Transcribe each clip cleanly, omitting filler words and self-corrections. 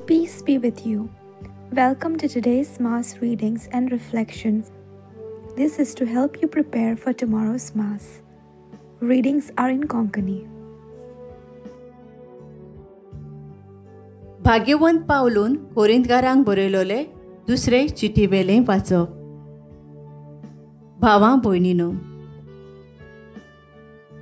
Peace be with you. Welcome to today's Mass readings and reflections. This is to help you prepare for tomorrow's Mass. Readings are in Konkani. भाग्यवंत पावलून कोरिंतकारांक बरयलोले दुसरे चिठीवेलें वाचप. भावां भयणीनो,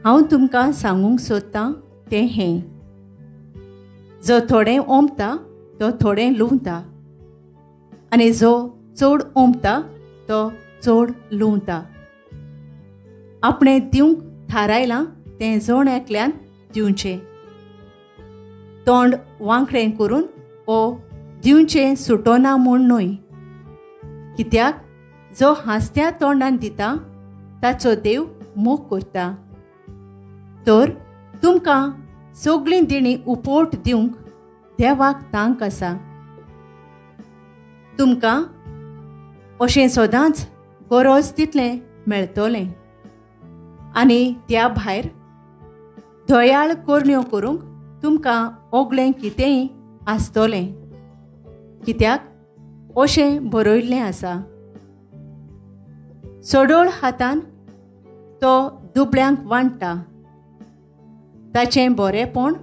हांव तुमकां सांगूंक सोदतां तें हें, जो थोडें ओंपता तो थोडें लुंवता आनी जो चड ओंपता तो चड लुंवता. आपणें दिवंक थारायलां तें जण एकल्यान दिवचें. तोंड वांकडें करून ओ दिवचें सुटोना म्हूण न्हय, कित्याक जो हांसत्या तोंडान दिता ताचो देव मोग करता. तर तुमकां सगळीं दिणी उपोट दिवंक देवाक तांक आसा. तुमकां अशें सदांच गरज तितलें मेळटलें आनी त्या भायर दयाळ करण्यो करूंक तुमकां ओगलें कितेंय आसतलें, कित्याक अशें बरयल्लें आसा, सडोळ हातान तो दुबळ्यांक वांट्टा, ताचें बरेंपण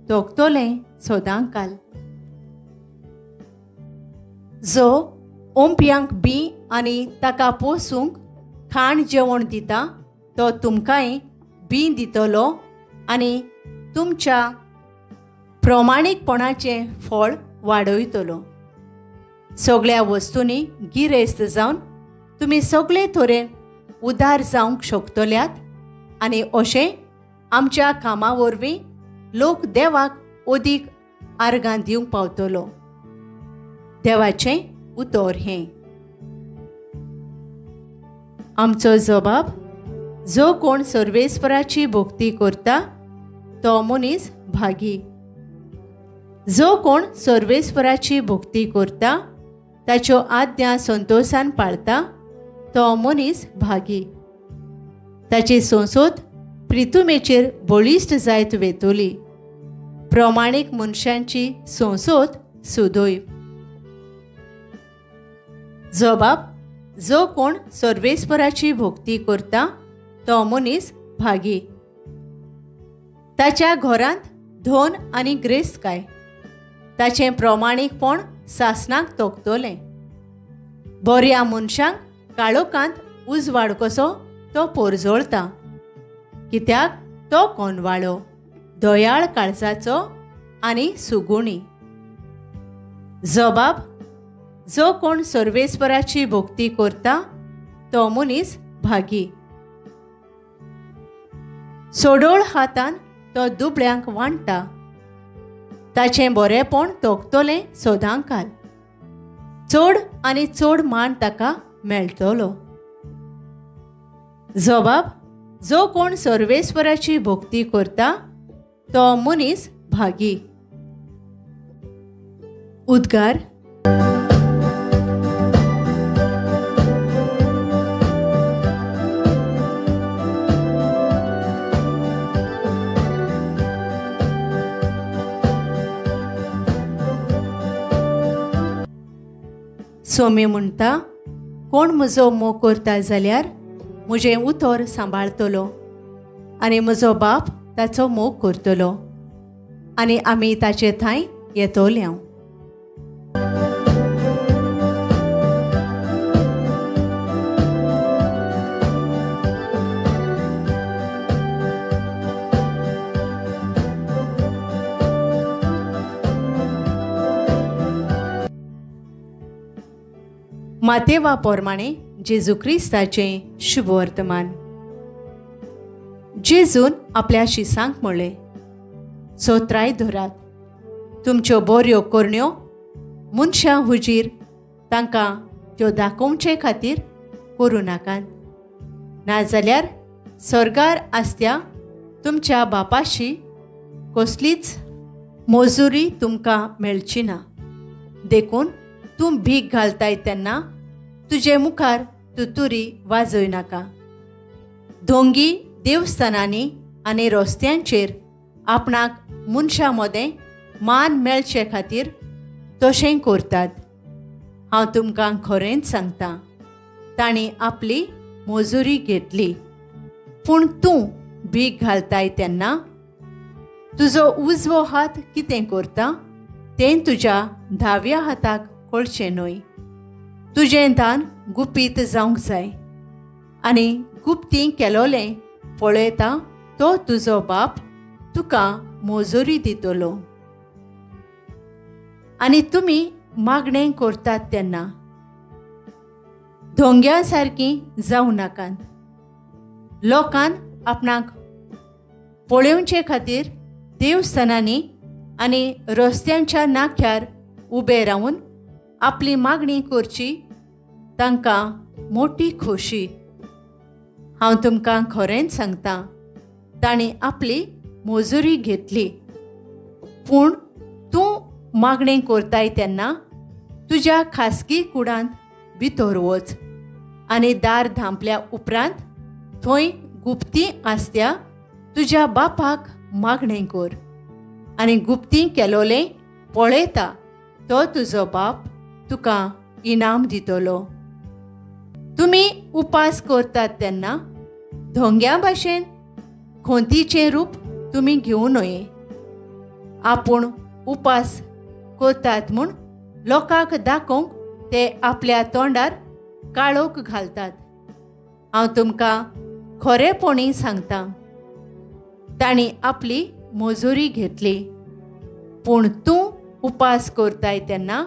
तोखतलें सदां काल. जो ओंपयांक बी आनी ताका पोसूंक खाण जेवण दिता तो तुमकांय बी दितलो आनी तुमच्या प्रमाणीकपणाचें फळ वाडयतलो. सगळ्या वस्तूंनी गिरेस्त जावन तुमी सगळे तरेन उदार जावंक शकतल्यात आनी अशें आमच्या कामा वरवीं लोक देवाक अदीक आर्गां दिवंक पावतलो. देवाचें उतर हें. आमचो जबाब, जो कोण सर्वेस्पराची भक्ती करता तो मनीस भागी. जो कोण सर्वेस्पराची भक्ती करता ताच्यो आज्ञा संतोशान पाळता तो मनीस भागी. ताची संसद प्रितुमेचेर बळिश्ट जायत वेतली. प्रमाणीक मनशांची संसद सुदैव. जबाब, जो कोण सर्वेस्पराची भक्ती करता तो मनीस भागी. ताच्या घरांत धन आनी ग्रेस्तकाय, ताचें प्रमाणीकपण सासणाक तोखतलें. बऱ्या मनशांक काळोखांत उजवाड कसो तो पोरजोळता, कित्याक तो कोनवाळो, दयाळ काळजाचो आनी सुगुणी. जबाब, जो कोण सर्वेस्पराची भक्ती करता तो मनीस भागी. सोडोळ हातान तो दुबळ्यांक वांट्टा, ताचें बरेंपण तोखतलें सदां काल. चड आनी चड मान ताका मेळटलो. जबाब, जो कोण सर्वेस्पराची भक्ती करता तो मनीस भागी. उद्गार. सोमी म्हणटा, कोण म्हजो मोग करता जाल्यार म्हजें उतर सांबाळतलो आनी म्हजो बाप ताचो मोग करतलो आनी आमी ताचे थंय येतले. मातेवा प्रमाणे जेजू क्रिस्ताचें शुभवर्तमान. जेजून आपल्या शिसांक म्हळें, सोत्राय धरात, तुमच्यो बऱ्यो करण्यो मनशां हुजीर तांकां त्यो दाखोवचे खातीर करूं नाकात, नाजाल्यार स्वर्गार आसत्या तुमच्या बापाशी कसलीच मजुरी तुमकां मेळची ना. देखून तूं भीक घालताय तेन्ना तुजे मुखार तुतुरी वाजय नाका. धोंगी देवस्थानांनी आनी रस्त्यांचेर आपणाक मनशां मदें मान मेळचे खातीर तशें करतात. हांव तुमकां खरेंच सांगता, तांणी आपली मजुरी घेतली. पूण तूं भीक घालताय तेन्ना तुजो उजवो हात कितें करता तें तुज्या धाव्या हाताक कळचें न्हय. तुजें दान गुपीत जावंक जाय आनी गुप्ती केलोलें पळयता तो तुजो बाप तुका मजुरी दितलो. आनी तुमी मागणें करतात तेन्ना धोंग्या सारकी जावं नाकात. लोकान आपणाक पळोवचे खातीर देवस्थानांनी आनी रस्त्यांच्या नाक्यार उबे रावन आपली मागणी करची तांकां मोटी खोशी. हांव तुमकां खरेंच सांगता, तांणी आपली मजुरी घेतली. पूण तूं मागणें करताय तेन्ना तुज्या खासगी कुडांत भितर वच आनी दार धांपल्या उपरांत थंय गुप्ती आसत्या तुज्या बापाक मागणें कर आनी गुप्ती केलोलें पळयता तो तुजो बाप तुका इनाम दितलो. तुमी उपास करतात तेन्ना धोंग्या भाशेन खोंतीचें रूप तुमी घेवं नये. आपूण उपास करतात म्हूण लोकांक दाखोवंक ते आपल्या तोंडार काळोख घालतात. हांव तुमकां खरेपणी सांगता, तांणी आपली मजुरी घेतली. पूण तूं उपास करताय तेन्ना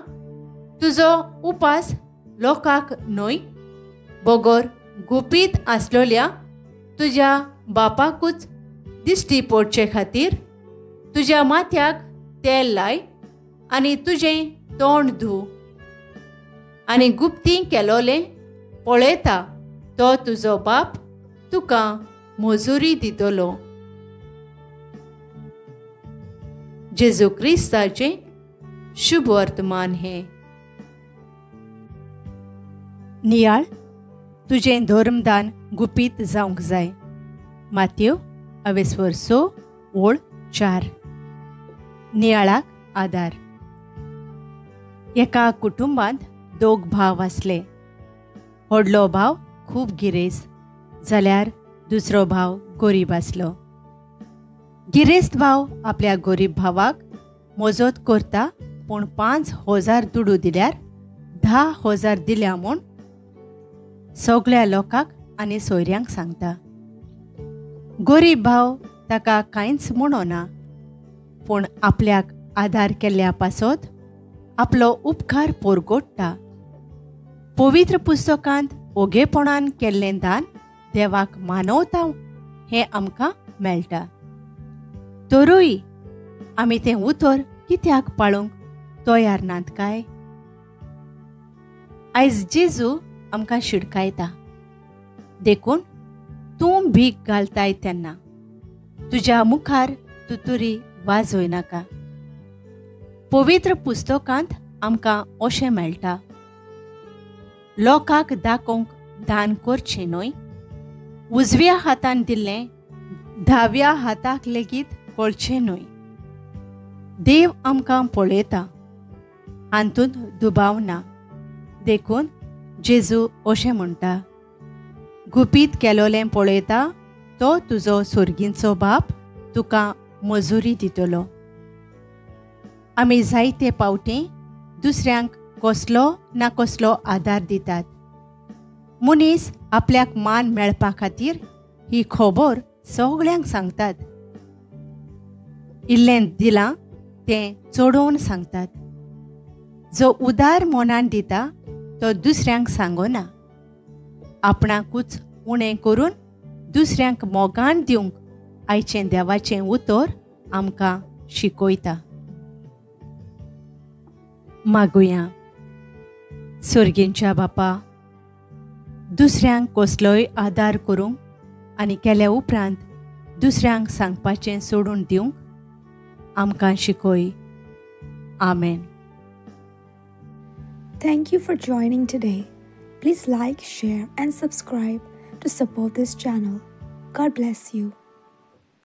तुजो उपास लोकांक न्हय बगर गुपीत आसलेल्या तुज्या बापाकूच दिश्टी पडचे खातीर तुज्या माथ्याक तेल लाय आनी तुजें तोंड धू आनी गुप्ती केलोलें पळयता तो तुजो बाप तुका मजुरी दितलो. जेजू क्रिस्ताचें शुभ वर्तमान हें. नियाळ, तुजें धर्मदान गुपीत जावंक जाय. मातेव अवेस्वर 6:4. नियाळाक आदार. एका कुटुंबांत दोग भाव आसले. व्हडलो भाव खूब गिरेस्त जाल्यार दुसरो भाव गरीब आसलो. गिरेस्त भाव आपल्या गरीब भावाक मजत करता, पूण 5,000 दुडू दिल्यार 10,000 दिल्या म्हूण सगळ्या लोकांक आनी सोयऱ्यांक सांगता. गरीब भाव ताका कांयच म्हणना, पूण आपल्याक आदार केल्ल्या पासत आपलो उपकार परगोडटा. पवित्र पुस्तकांत ओगेपणान केल्लें दान देवाक मानवता हें आमकां मेळटा. तरूय आमी तें उतर कित्याक पाळूंक तयार नात काय? आयज जेजू आमकां शिडकायता, देखून तूं भीक घालताय तेन्ना तुज्या मुखार तुतुरी वाजोय नाका. पवित्र पुस्तकांत आमकां अशें मेळटा, लोकांक दाखोवंक दान करचें न्हय, उजव्या हातान दिल्लें धाव्या हाताक लेगीत कळचें न्हय. देव आमकां पळयता हातूंत दुबाव ना. देखून जेजू अशें म्हणटा, गुपीत केलोलें पळयता तो तुजो सोर्गींचो बाप तुका मजुरी दितलो. आमी जायते पावटी दुसऱ्यांक कसलो ना कसलो आदार दितात. मनीस आपल्याक मान मेळपा खातीर ही खबर सगळ्यांक सांगतात. इल्लें दिलां तें चडोवन सांगतात. जो उदार मनान दिता तो दुसऱ्यांक सांगना. आपणाकूच उणें करून दुसऱ्यांक मोगान दिवंक आयचें देवाचें उतर आमकां शिकयता. मागुया. सोर्गींच्या बापा, दुसऱ्यांक कसलोय आदार करूंक आनी केल्या उपरांत दुसऱ्यांक सांगपाचें सोडून दिवंक आमकां शिकय. आमेन. Thank you for joining today. Please like, share and subscribe to support this channel. God bless you.